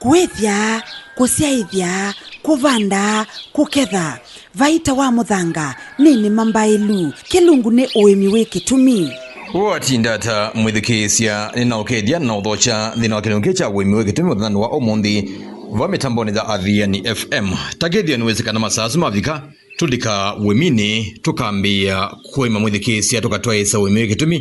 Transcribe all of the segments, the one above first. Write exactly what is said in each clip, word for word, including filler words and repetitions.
Kũĩthya, kũsyaĩthya, kũvanda, kũketha. Vaita wa mũthanga nĩ nĩma mbaĩlu. Kĩlungu nĩ ũĩmi wĩ kĩtumi. Watinda ata mwĩthukĩĩsya, nĩnaũkethya na ũthokya nthĩnĩ wa kĩlungu kĩĩ kya ũĩmi wĩ kĩtumi mũthenyanĩ wa ũmũnthĩ va mĩtambonĩ ya Athiani F M. Ta kĩthĩo nĩwĩsĩ kana masaa asu mavika, tũlika ũĩminĩ, tũkambĩĩa kũĩma mwĩthukĩĩsya, tũkatwaĩĩsya ũĩmi wĩ kĩtumi,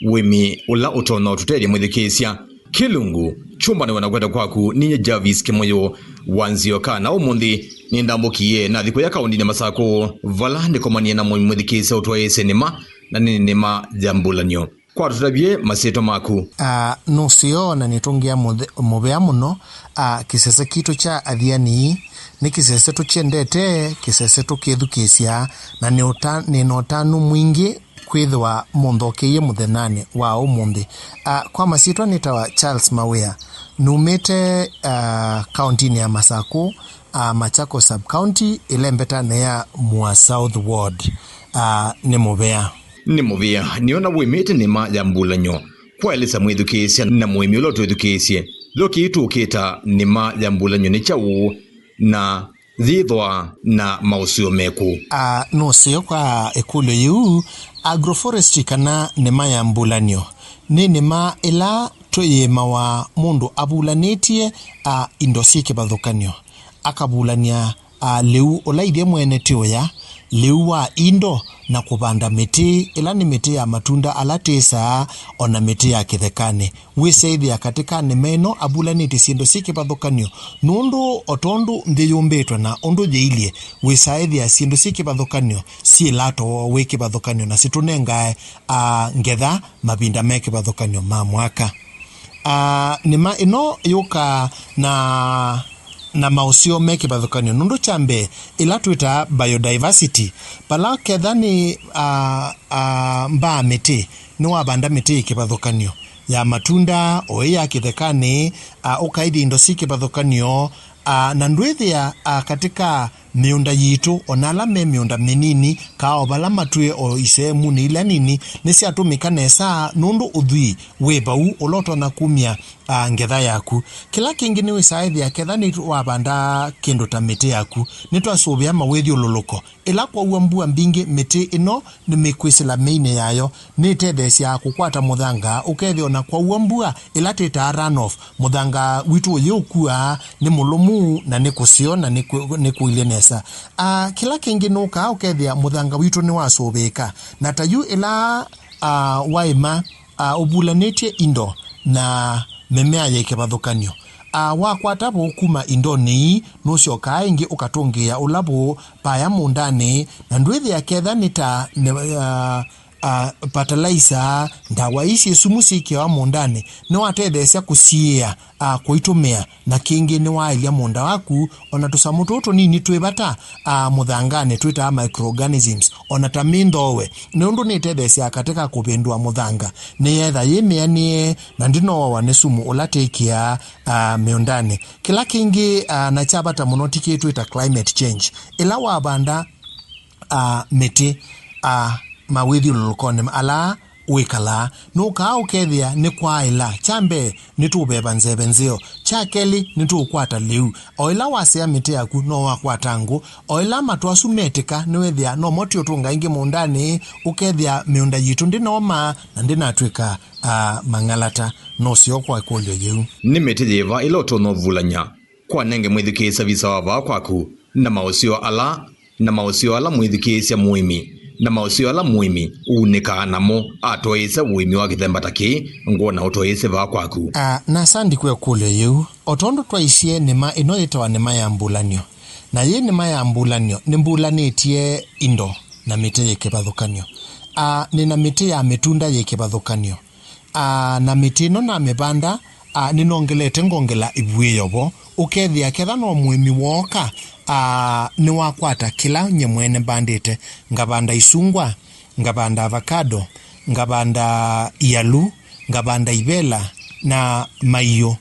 ũĩmi ũla ũtonya ũtũtethya mwĩthukĩĩsya. Kĩlungu, kyũmbanĩwe na kwenda kwaku, ninyie Jarvis Kĩmũyũ wa Nzioka, na ũmũnthĩ nĩndambũkie nathi kũya kaũndĩnĩ ya Masakũ, vala nĩkomanie na mũĩmi mwĩthukĩĩsya ũtwaĩĩsye nĩma, na nĩ nĩma ya mbulan'yo. Kwa tũtavye masyĩtwa maku. Ah, nũseo na nĩtũngĩa mũthe-, mũvea mũno. Ah, kĩsese kitũ kya Athiani nĩ kĩsese tũkyendete, kĩsese tũkĩthukĩĩsya, na nĩ ũta-, nĩ na ũtanu mwingĩ kwĩthĩwa mũnthokeiye mũthenyanĩ wa ũmũnthĩ. Ah, kwa masyĩtwa nĩtawa Charles Mawĩa. Numĩte, ah, kaũntĩnĩ ya Masakũ, ah, Machakos Sub County, ĩlembetanĩ ya Mua South Ward. Ah, nĩ mũvea. Nĩ mũvea, nĩona wĩmĩte nĩma ya mbulan'yo. Kwaelesya mwĩthukĩĩsya na mũĩmi ũla ũtwĩthukĩĩsye, lo kĩĩ tũũkĩta nĩma ya mbulan'yo nĩ kyaũ, na yĩthwa na maũseo mekũ? A, nũseo kwa ĩkũlyo yĩu. Agroforestry kana nĩma ya mbulan'yo nĩ nĩma ĩla tũyĩĩmawa mũndũ avulanĩtye, a, indo syĩ kĩvathũkany'o, akavulany'a a, lĩu ũla ithyĩ mwene tĩũya, lĩu wa indo, na kũvanda mĩtĩ, ĩla nĩ mĩtĩ ya matunda ala tĩsaa, o na mĩtĩ ya kĩthekanĩ. Wĩsaĩthĩa katĩ ka nĩma ĩno avulanĩtye syĩndũ syĩ kĩvathũkany'o, nũndũ o tondũ nthĩ yũmbĩtwe na ũndũ yĩilyĩ, wĩsaĩthĩa syĩndũ syĩ kĩvathũkany'o syĩlata ũoo wĩ kĩvathũkany'o, na sitũnengae, a, ngetha mavinda me kĩvathũkany'o ma mwaka. A, nĩma ĩno yũkaa na, na maũseo me kĩvathũkany'o. Nũndũ kya mbee, ĩla twĩtaa biodiversity, vala ketha nĩ, a, a, mbaa mĩtĩ, nĩwavanda mĩtĩ ĩ kĩvathũkany'o ya matunda, o ĩ ya kĩthekanĩ, a, ũkaĩthya indo syĩ kĩvathũkany'o, a, na ndwĩthĩa, a, katĩ ka mĩũnda yitũ, o na ala me mĩũnda mĩnini, kaa o vala matwĩe o iseemunĩ ila nini, nĩsyatũmĩka nesa nũndũ ũthwii wĩ vau ũla ũtonya kumya, a, ngetha yaku. Kĩla kĩngĩ nĩwĩsaa ĩthĩa ketha nĩwavanda kĩndũ ta mĩtĩ yaku, nĩtwasũvĩa mawĩthyũlũlũko. Ĩla kwaua mbua mbingĩ, mĩtĩ ĩno nĩmĩkwĩsĩla mĩinĩ yayo, nĩtetheesyaa kũkwata mũthanga, ũkethĩa o na kwaua mbua ĩla twĩtaa runoff, mũthanga witũ ũyĩũkua nĩ mũlũmu na nĩ kũseo na nĩ kũ-, nĩ kũilye nesa. A, kĩla kĩngĩ nũkaa ũkethĩa mũthanga witũ nĩwasũvĩĩka. Na ta yu ĩla, a, waĩma, a, ũvulanĩtye indo na mĩmea yĩ kĩvathũkany'o, a, wakwata vũũ kuma indonĩ ii, nũsyokaa ĩngĩ ũkatũngĩĩa ũla vũũ vaya mũũndanĩ, na ndwĩthĩa ketha nĩ ta nĩ, a, a, fertilizer, ndawa ii syĩ sumu syĩkĩawa mũũndanĩ, nĩwatetheesya kũsiĩĩa, a, kũitũmĩa, na kĩngĩ nĩwaaĩlya mũũnda waku, o na tũsamũ tũũ tũnini twĩ vata, a, mũthanganĩ twĩtaa microorganisms, o na ta mĩnthoowe, nũndũ nĩtetheesyaa katĩ ka kũvĩndũa mũthanga, nĩyetha yĩ mĩanĩe na ndĩnoawa nĩ sumu ũla tĩkĩaa, a, mĩũndanĩ. Kĩla kĩngĩ, a, na kya vata mũno ti kĩĩ twĩta climate change. Ĩla wavanda a, mĩtĩ, a, mawĩthyũlũlũkonĩ ala wĩkalaa, nũkaa ũkethĩa nĩkwaaĩla. Kya mbee, nĩtũũveva nzeve nzeo. Kya kelĩ, nĩtũũkwata lĩu. O ĩla wasea mĩtĩ yaku, no wakwata ngũ. O ĩla matũ asu metĩka, nĩwĩthĩa nomo tũũtũnga ĩngĩ mũũndanĩ, ũkethĩa mĩũnda yitũ ndĩnoma na ndĩnatw'ĩka, a, mang'alata. Nũseo kwa ĩkũlyo yĩu. Nĩ mĩtĩ yĩva ĩla ũtonya ũvulany'a? Kwanenge mwĩthukĩĩsya visa wa vaa kwaku, na maũseo ala, na maũseo ala mwĩthukĩĩsya mũĩmi, na maũseo ala mũĩmi ũunĩkaa namo atwaĩĩsya ũĩmi wa kĩthemba ta kĩĩ, ngwona ũtwaĩĩsye vaa kwaku. A, nasa ndikw'a ĩkũlyo yĩu. O tondũ twaisye, nĩma ĩno yĩtawa nĩma ya mbulan'yo. Na yĩ nĩma ya mbulan'yo, nĩmbulanĩtye indo na mĩtĩ yĩ kĩvathũkany'o. A, nĩ na mĩtĩ ya mĩtunda yĩ kĩvathũkany'o. A, na mĩtĩ ĩno namĩvanda, a, nĩnongelete ngongela ĩvuĩ yovo, ũkethĩa ketha no mũĩmi wooka, a, nĩwakwata kĩla nyie mwene mbandĩte, ngavanda isungwa, ngavanda avocado, ngavanda ialu, ngavanda ivela na maiũ.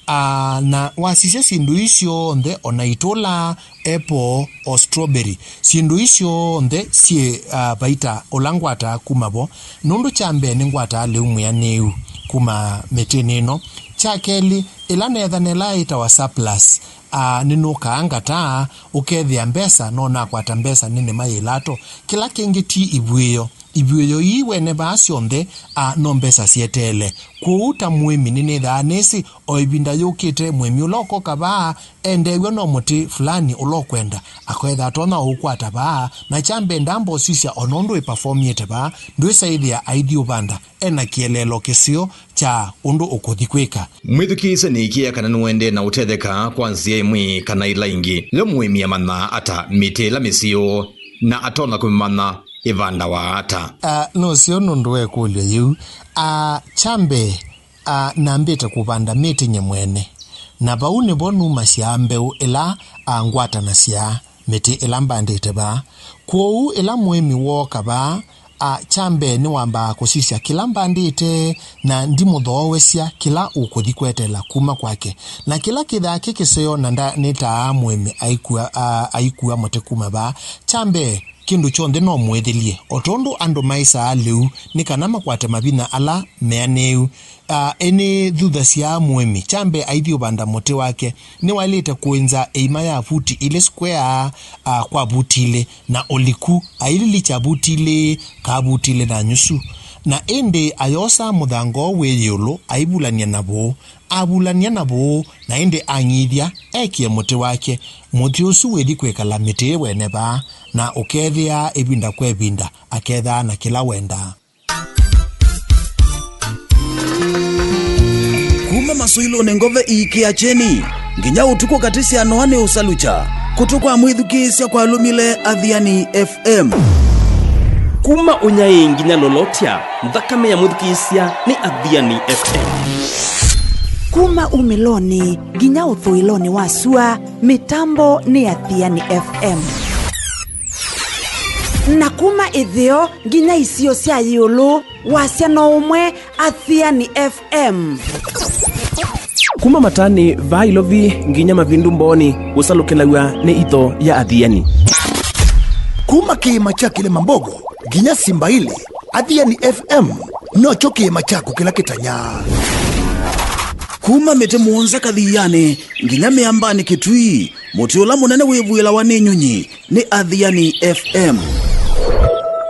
A, na wasisya syĩndũ ii syonthe, o na itũla, apple, o strawberry, syĩndũ ii syonthe syĩ, a, vaita ũla ngwataa kuma vo, nũndũ kya mbee nĩngwataa lĩu mwĩanĩu kuma mĩtĩnĩ ĩno. Kya kelĩ, ĩla neetha na ĩla yĩtawa surplus, a, nĩnũkaa ngataa, ũkethĩa mbesa, no nakwata mbesa nĩ nĩma yĩ lato. Kĩla kĩngĩ ti ivuĩo. Ivuĩo ii wene vaa syonthe, a, no mbesa syeteele. Kwoou ta mũĩmi nĩnĩthaa nĩsĩ o ĩvinda yũkĩte mũĩmi ũla ũkoka vaa endeew'a no mũtĩ fulani ũla ũkwenda, akoetha atonya o ũkwata vaa, na kya mbee ndamba ũsisya o na ũndũ ĩperformiĩte vaa, ndwĩsa ĩthĩa aithi ũvanda e na kĩeleelo kĩseo kya ũndũ ũkũthi kwĩka. Mwĩthukĩĩsye nĩĩkĩĩa kana nĩũendee na ũtetheka kwa nzĩa ĩmwe kana ĩla ĩngĩ. Yo mũĩmi amanyaa ata mĩtĩ ĩla mĩseo, na atonya kũmĩmanya ĩvandawa ata? A, nũseo nũndũ wa ĩkũlyo yĩu. A, kya mbee, a, nambĩte kũvanda mĩtĩ nye mwene, na vau nĩvo numasya mbeũ ĩla, a, ngwatanasya mĩtĩ ĩla mbandĩte vaa. Kwoou ĩla mũĩmi wooka vaa, a, kya mbee nĩwambaa kũsisya kĩla mbandĩte, na ndimũthoowesya kĩla ũkũthi kweteela kuma kwake. Na kĩla kĩthaa kĩ kĩseo na nda-, nĩtaa mũĩmi aikua, a, aikua mũtĩ kuma vaa. Kya mbee, kĩndũ kyonthe no mwĩthĩlye. O tondũ andũ maĩsaa lĩu, nĩ kana makwate mavinya ala meanĩu. A, ĩnĩthuthasya mũĩmi. Kya mbee aithi ũvanda mũtĩ wake, nĩwaĩlĩte kũĩnza ĩima ya vuti ilĩ square, a, kwa vuti ilĩ, na ũliku aililikya vuti ilĩ, kaa vuti ilĩ na nyusu. Na ĩndĩ ayosa mũthanga ũũ wĩ ĩũlũ, aivulany'a na vũũ. Avulany'a na vũũ, na ĩndĩ ang'ithya, ekĩe mũtĩ wake. Mũtĩ ũsu wĩthi kwĩkala mĩtĩ ĩ wene vaa, na ũkethĩa ĩvinda kwa ĩvinda akethaa na kĩla wendaa. Kuma masũilũnĩ ngove iikĩa kyeni, nginya ũtukũ katĩ sya noa nĩ ũsalukya. Kũtũ kwa mwĩthukĩĩsya kwalũmile Athiani F M. Kuma ũnyaĩĩ nginya lolotya, nthakame ya mwĩthukĩĩsya nĩ Athiani F M. Kuma umĩlonĩ nginya ũthũĩlonĩ wa sua, mĩtambo nĩ Athiani F M. Na kuma ĩtheo nginya isio sya ĩũlũ, wasya no ũmwe, Athiani F M. Kuma matanĩ vaa ilovi nginya mavindu mbooni, ũsalũkĩlaw'a nĩ itho ya Athiani. Kuma kĩĩma kya Kĩlĩma Mbogo nginya Simba Ilĩ, Athiani F M nokyo kĩĩma kyaku kĩla kĩtanyaa. Kuma mĩtĩ mũonza Kathianĩ nginya mĩambanĩ Kĩtui, mũtĩ ũla mũnene wĩvuĩlawa nĩ nyunyi nĩ Athiani F M.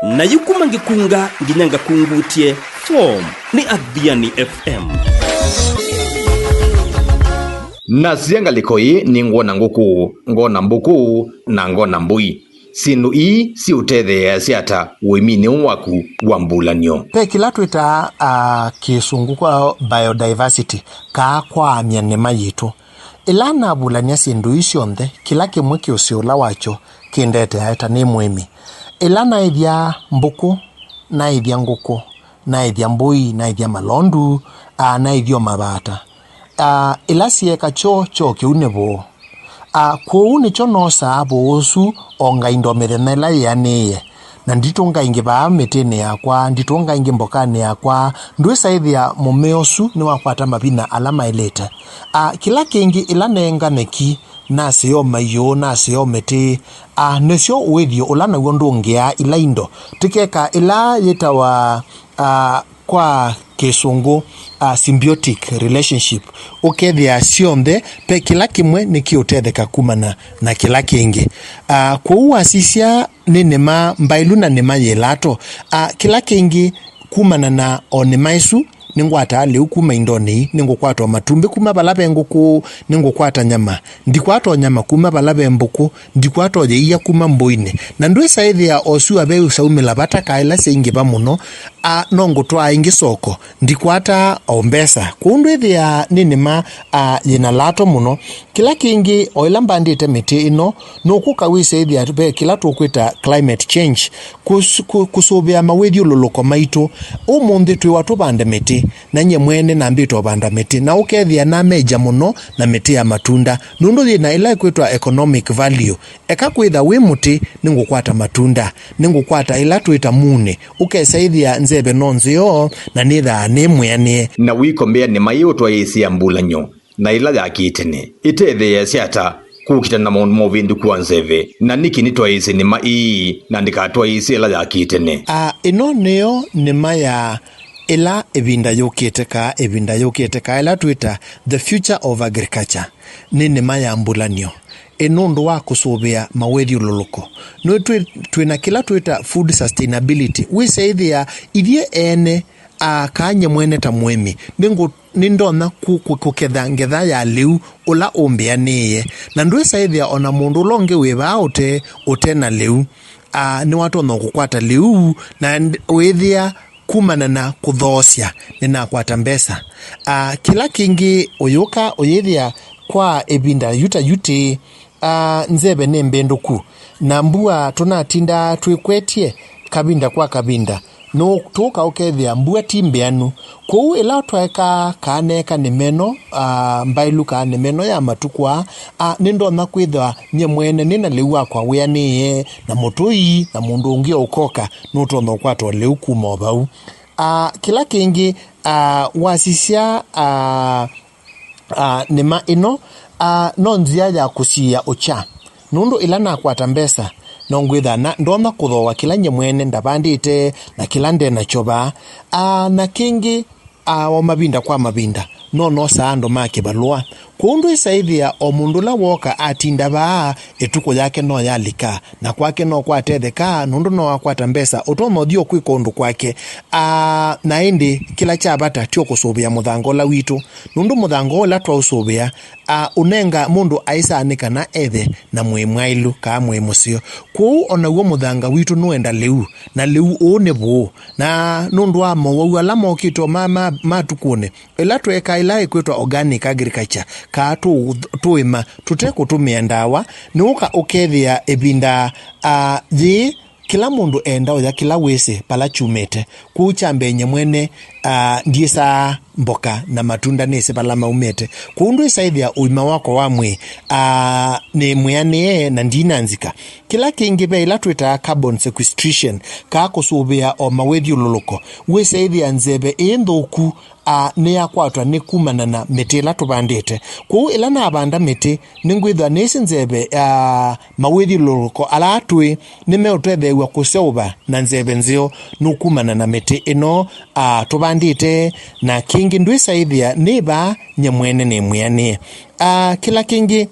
Na yu kuma Ngĩkunga nginya Ngakungutye, form nĩ Athiani F M. Nasisya ngalĩko ĩĩ, nĩngwona ngũkũ, ngona mbũkũ, na ngona mbũi. Syĩndũ ii siũtetheeasya ata ũĩminĩ ũũ waku wa mbulan'yo? Ve kĩla twĩtaa, a, kĩsũngũ kwa biodiversity, kaa kwaany'a nĩma yitũ. Ĩla navulany'a syĩndũ ii syonthe, kĩla kĩmwe kĩ ũseo ũla wakyo kĩndeteae ta nĩ mũĩmi. Ĩla naĩthya mbũkũ, naĩthya ngũkũ, naĩthya mbũi, naĩthya malondu, a, naĩthya o mavata. A, ĩla syeeka kyoo, kyoo kĩu nĩ vũũ. A, kwoou nĩkyo noosaa vũũ ũsu o ngainda o mĩthenya ĩla yĩanĩĩe. Na nditũnga ĩngĩ vaa mĩtĩnĩ yakwa, nditũnga ĩngĩ mbokanĩ yakwa, ndwĩsa ĩthĩa mũmea ũsu nĩwakwata mavinya ala maĩlĩte. A, kĩla kĩngĩ ĩla neenga nyeki, naseo maiũ, naseo mĩtĩ, a, nĩsyo ũĩthyo ũla naw'o ndũngĩaa ila indo. Tĩkeka ĩla yĩtawa, a, kwa Kĩsũngũ, a, symbiotic relationship, ũkethĩa syonthe, ve kĩla kĩmwe nĩkĩũtetheka kumana na kĩla kĩngĩ. A, kwoou wasisya nĩ nĩma mbaĩlu na nĩma yĩ lato, a, kĩla kĩngĩ kumana na o nĩma ĩsu, nĩngwataa lĩu kuma indonĩ ii, nĩngũkwata o matumbĩ kuma vala ve ngũkũ, nĩngũkwata nyama, ndikwata o nyama kuma vala ve mbũkũ, ndikwata o yĩia kuma mbũinĩ. Na ndwĩsa ĩthĩa o sua ve ũsaumĩla vata kaa ĩla syaingĩva mũno, a, no ngũtwaa ĩngĩ soko, ndikwata o mbesa. Kwoou ndwĩthĩaa nĩ nĩma, a, yĩna lato mũno. Kĩla kĩngĩ, o ĩla mbandĩte mĩtĩ ĩno, nũkũka wĩse ĩthĩa ve kĩla tũkwĩta climate change, kũs-, kũ-, kũsũvĩa mawĩthyũlũlũko maitũ. Ũmũnthĩ twĩwa tũvande mĩtĩ, na nyie mwene nambĩte ũvanda mĩtĩ, na ũkethĩa nameja mũno na mĩtĩ ya matunda, nũndũ yĩna ĩla ĩkwĩtwa economic value. Eka kwĩtha wĩ mũtĩ, nĩngũkwata matunda, nĩngũkwata ĩla twĩta mune, ũkesa ĩthĩa nzeve no nzeo, na nĩthaa nĩ mwĩanĩe. Na wĩko mbea nĩma ĩ ũtwaĩĩsya mbulan'yo na ĩla ya kĩtene ĩtetheeasya ata kũkita na maũndũ ma ũvĩndũku wa nzeve, na nĩkĩ nĩtwaĩĩsye nĩma ĩĩ na ndĩkatwaĩĩsye ĩla ya kĩtene? A, ĩno nĩyo nĩma ya Ĩla ĩvinda yũkĩte, kaa ĩvinda yũkĩte, kaa ĩla twĩta the future of agriculture, nĩ nĩma ya mbulanĩo. Ĩ nũndũ wa kũsũvĩa mawĩthyũlũlũko, nĩ twĩ, twĩ na kĩla twĩta food sustainability. Wĩsaĩthĩa ithyĩ ene, a, kaa nyie mwene ta mũĩmi, nĩngũ-, nĩndonya kũ-, kũ-, kũketha ngetha ya lĩu ũla ũmbĩanĩĩe. Na ndwĩsaĩthĩa o na mũndũ ũla ũngĩ wĩ vaa ũte, ũte na lĩu, a, nĩwatonya kũkwata lĩu na nd-, wĩthĩa kumana na kũthoosya nĩnakwata mbesa. A, kĩla kĩngĩ ũyũka ũyĩthĩa kwa ĩvinda yu ta yu tĩĩ, a, nzeve nĩ mbĩndũku, na mbua tũnatindaa twĩkwetye kavinda kwa kavinda, nũtũka ũkethĩa mbua ti mbĩanu. Kwoou ĩla twaekaa kaa neeka nĩmeno, a, mbaĩlu kaa nĩmeno ya matukũ aa, a, nĩndonya kwĩthĩwa nyie mwene nĩ na lĩu wakwa wĩanĩĩe na mũtũi, na mũndũ ũngĩ o ũkoka nũtonya ũkwata o lĩu kuma o vau. A, kĩla kĩngĩ, a, wasisya, a, a, nĩma ĩno, a, no nzĩa ya kũsiĩa ũkya, nũndũ ĩla nakwata mbesa, no ngwĩtha na ndonya kũthooa kĩla nyie mwene ndavandĩte na kĩla nde nakyo vaa. A, na kĩngĩ, a, o mavinda kwa mavinda, no nosaa andũ ma kĩvalũa. Kwoou ndwĩsaĩthĩa o mũndũ ũla wooka atinda vaa, ĩtukũ yake no yalika, na kwake no kwatetheka, nũndũ no akwata mbesa, ũtonya ũthi o kwĩka ũndũ kwake. A, na ĩndĩ kĩla kya vata ti o kũsũvĩa mũthanga ũla witũ, nũndũ mũthanga ũla twaũsũvĩa, a, ũnenga mũndũ aĩsaa nĩ kana ethe na mwĩĩ mwaĩlu kaa mwĩĩ mũseo. Kwoou o naw'o mũthanga witũ nũenda lĩu, na lĩu ũũ nĩ vũũ. Na nũndũ wa mowau ala mokĩte o ma, ma, matukũnĩ, ĩla tweekaa ĩla ĩkwĩtwa organic agriculture, kaa tũ-, tũĩma tũte kũtũmĩa ndawa, nĩũka ũkethĩa ĩvinda, a, yĩĩ kĩla mũndũ enda ũya kĩla wĩsĩ vala kyumĩte. Kwoou kya mbee nyie mwene, a, ndyĩsaa mboka na matunda nĩsĩ vala maumĩte. Kwoou ndwĩsaĩthĩa ũima wakwa wa mwĩĩ, a, nĩ mwĩanĩe na ndina nzika. Kĩla kĩngĩ ve ĩla twĩtaa carbon sequestration, kaa kũsũvĩa o mawĩthyũlũlũko. Wĩsaĩthĩa nzeve ĩ nthũku, a, nĩyakwatwa nĩ kumana na mĩtĩ ĩla tũvandĩte. Kwoou ĩla navanda mĩtĩ, nĩngwĩthwa nĩsĩ nzeve, a, mawĩthyũlũlũko ala twĩ nĩmeũtetheew'a kũseũva na nzeve nzeo nũkumana na mĩtĩ ĩno, a, tũvandĩte. Na kĩngĩ ndwĩsaĩthĩa nĩ vaa nyie mwene nĩ mwĩanĩe. A, kĩla kĩngĩ,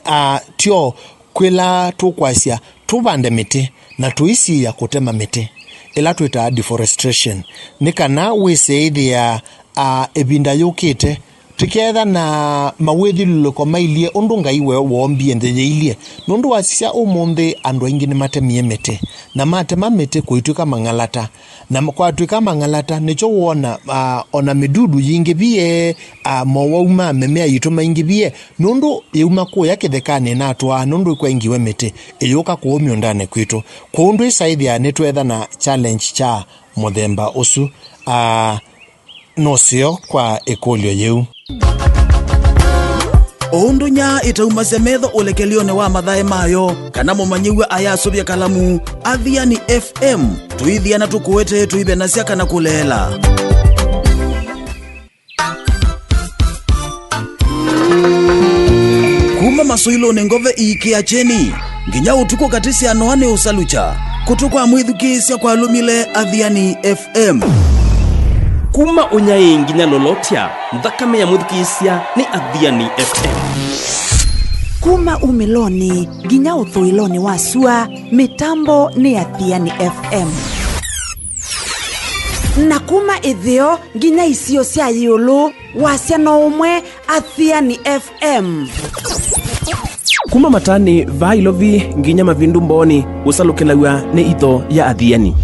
a, tyo kwĩla tũkwasya tũvande mĩtĩ na tũisiĩa kũtema mĩtĩ, ĩla twĩtaa deforestation, nĩ kana wĩsĩĩthĩa, a, ĩvinda yũkĩte tũketha na mawĩthyũlũlũko mailyĩ ũndũ Ngai we woombie nthĩ yĩilyĩ. Nũndũ wasisya ũmũnthĩ andũ aingĩ nĩmatemie mĩtĩ, na matema mĩtĩ kũitw'ĩka mang'alata, na kwatw'ĩka mang'alata nĩkyo wona, a, ona mĩdudu yingĩvie, a, mowau ma mĩmea yitũ maingĩvie. Nũndũ yĩuma kũya kĩthekanĩ ĩnatwaa, nũndũ ĩkwaingiwe mĩtĩ, ĩyũka kũũ mĩũndanĩ kwitũ. Kwoou ndwĩsaĩthĩa nĩtweetha na challenge kya mũthemba ũsu, a, nũseo kwa ĩkũlyo yĩu. O ũndũ nyaa ĩtaumasya metho ũlekelyonĩ wa mathaĩ mayo, kana mũmanyĩw'a ayasũvya kalamu, Athiani F M tũithiana tũkũete tũivenasya kana kũleela. Kuma masũilũnĩ ngove iikĩa kyeni, nginya ũtukũ katĩ sya noa nĩ ũsalukya, kũtũ kwa mwĩthukĩĩsya kwalũmile Athiani F M. Kuma ũnyaĩĩ nginya lolotya, nthakame ya mwĩthukĩĩsya nĩ Athiani F M. Kuma umĩlonĩ nginya ũthũĩlonĩ wa sua, mĩtambo nĩ Athiani F M. Na kuma ĩtheo nginya isio sya ĩũlũ, wasya no ũmwe, Athiani F M. Kuma matanĩ vaa ilovi nginya mavindu mbooni, ũsalũkĩlaw'a nĩ itho ya Athiani.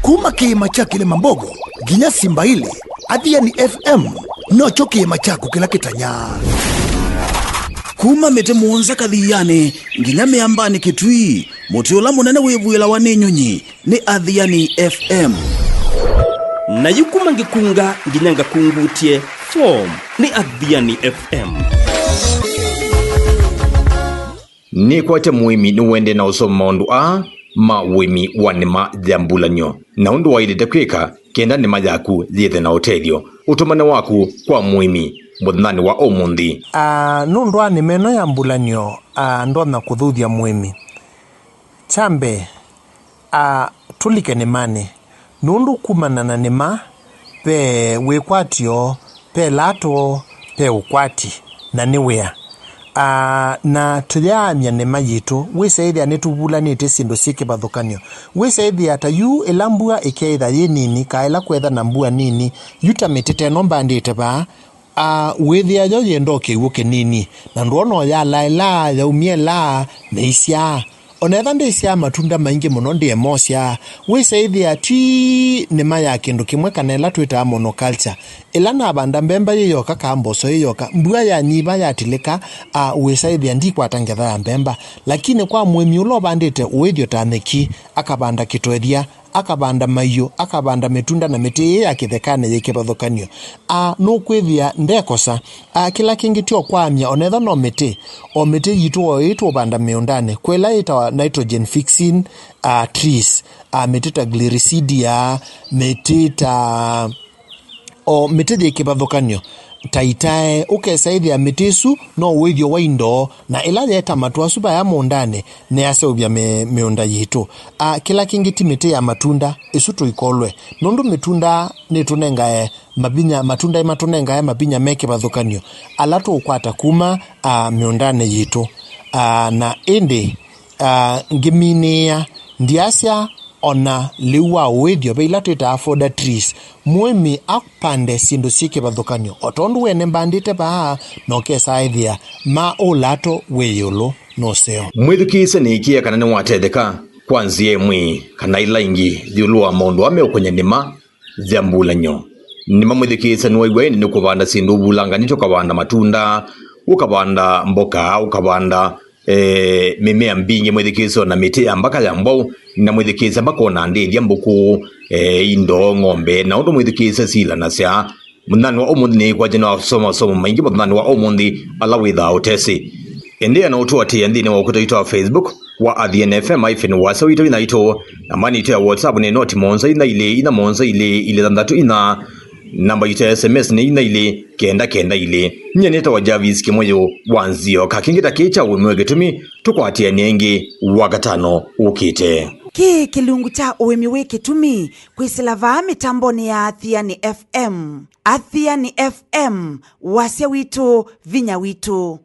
Kuma kĩĩma kya Kĩlĩma Mbogo nginya Simba Ilĩ, Athiani F M nokyo kĩĩma kyaku kĩla kĩtanyaa. Kuma mĩtĩ mũonza Kathianĩ nginya mĩambanĩ Kĩtui, mũtĩ ũla mũnene wĩvuĩlawa nĩ nyũnyi, nĩ Athiani F M. Na yu kuma Ngĩkunga nginya Ngakungutye, form nĩ Athiani F M. Nĩkwatya mũĩmi nĩwende na ũsoma maũndũ aa ma ũĩmi wa nĩma ya mbulanyo, na ũndũ waĩlĩte kwĩka kenda nĩma yaku yĩthe na ũtethyo. Ũtũmane waku kwa mũĩmi mũthenyanĩ wa ũmũnthĩ. A, nũndũ wa nĩma ĩno ya mbulanyo, a, ndonya kũthuthya mũĩmi. Kya mbee, a, tũlike nĩmanĩ. Nũndũ kumana na nĩma, ve wĩkwatyo, ve lato, ve ũkwati, na nĩ wĩa. Aa, na tũyaany'a nĩma yitũ, wĩsa ĩthĩa nĩtũvulanĩtye syĩndũ syĩ kĩvathũkany'o. Wĩsa ĩthĩa ta yu ĩla mbua ĩkeĩtha yĩ nini, ka ĩla kwetha na mbua nini, yu ta mĩtĩ teno mbandĩte vaa, a, wĩthĩa yo yĩenda o kĩw'ũ kĩnini, na ndwona o yalaĩlaa, yaumye laa, na isyaa. O na etha ndĩsyaa matunda maingĩ mũno, ndĩemosyaa. Wĩsa ĩthĩa ti nĩma ya kĩndũ kĩmwe kana ĩla twĩtaa monoculture. Ĩla navanda mbemba yĩ yoka, ka mboso yĩ yoka, mbua yanyiva yatilĩka, a, wĩsa ĩthĩa ndikwata ngetha ya mbemba. Lakini kwa mũĩmi ũla ũvandĩte ũĩthyo ta nyeki, akavanda kĩtoethya, akavanda maiũ, akavanda mĩtunda na mĩtĩ ĩĩ ya kĩthekanĩ yĩ kĩvathũkany'o. A, nũkwĩthĩa ndekosa. A, kĩla kĩngĩ tyo kwaamya, o na ethwa no mĩtĩ, o mĩtĩ yitũ o ĩĩ tũũvanda mĩũndanĩ, kwĩ ĩla yĩtawa nitrogen fixing, a, trees, a, mĩtĩ ta gliricidia, mĩtĩ ta o mĩtĩ yĩ kĩvathũkany'o ta itae, ũkesa ĩthĩa mĩtĩ ĩsu no ũĩthyo wa indo, na ĩla yeta matũ asu vaya mũũndanĩ nĩyaseũvya mĩ-, mĩũnda yitũ. A, kĩla kĩngĩ ti mĩtĩ ya matunda, ĩsu tũikolwe, nũndũ mĩtunda nĩtũnengae mavinya, matunda matũnengae mavinya me kĩvathũkany'o ala tũũkwata kuma, a, mĩũndanĩ yitũ. A, na ĩndĩ, a, ngĩminĩĩa, ndyasya, o na lĩu wa ũĩthyo ve ila twĩtaa fodder trees, mũĩmi apande syĩndũ syĩ kĩvathũkany'o, o tondũ we nĩmbandĩte vaa, na ũkesa ĩthĩa ma ũlato wĩ ĩũlũ nũseo. Mwĩthukĩĩsye nĩĩkĩe kana nĩwatetheka kwa nzĩa ĩmwe kana ĩla ĩngĩ ĩũlũ wa maũndũ aa meũkony'a nĩma ya mbulanyo. Nĩma mwĩthukĩĩsye nĩwaiw'a ĩndĩ nĩ kũvanda syĩndũ ũvulanganĩtye, ũkavanda matunda, ũkavanda mboka, ũkavanda eh, mĩmea mbingĩ mwĩthukĩĩsye, o na mĩtĩ ya mbaka ya mbwaũ, na mwĩthukĩĩsye mbaka o na ndĩthya mbũkũ, eh, indo, ng'ombe, na ũndũ mwĩthukĩĩsye silanasya. Mũthenyanĩ wa ũmũnthĩ nĩĩkwatya nĩ wasoma masomo maingĩ mũthenyanĩ wa ũmũnthĩ ala wĩthaa ũtesĩ. Endeea na ũtũatĩĩa nthĩnĩ wa ũkũta witũ wa Facebook wa Athiani F M hyphen wasya witũ ina itũ. Namba yitũ ya WhatsApp nĩ noti mũonza ina ilĩ ina mũonza ilĩ ilĩ thanthatũ ina. Namba yitũ ya S M S nĩ ina ilĩ kenda kenda ilĩ. Nyie nĩtawa Jarvis Kĩmũyũ wa Nzioka. Kĩngĩ ta kĩĩ kya ũĩmi wĩ kĩtumi, tũkwatĩanĩe ĩngĩ Wakatano ũkĩte. Kĩĩ kĩlungu kya ũĩmi wĩ kĩtumi kwĩsĩla vaa mĩtambonĩ ya Athiani F M. Athiani F M, wasya witũ, vinya witũ.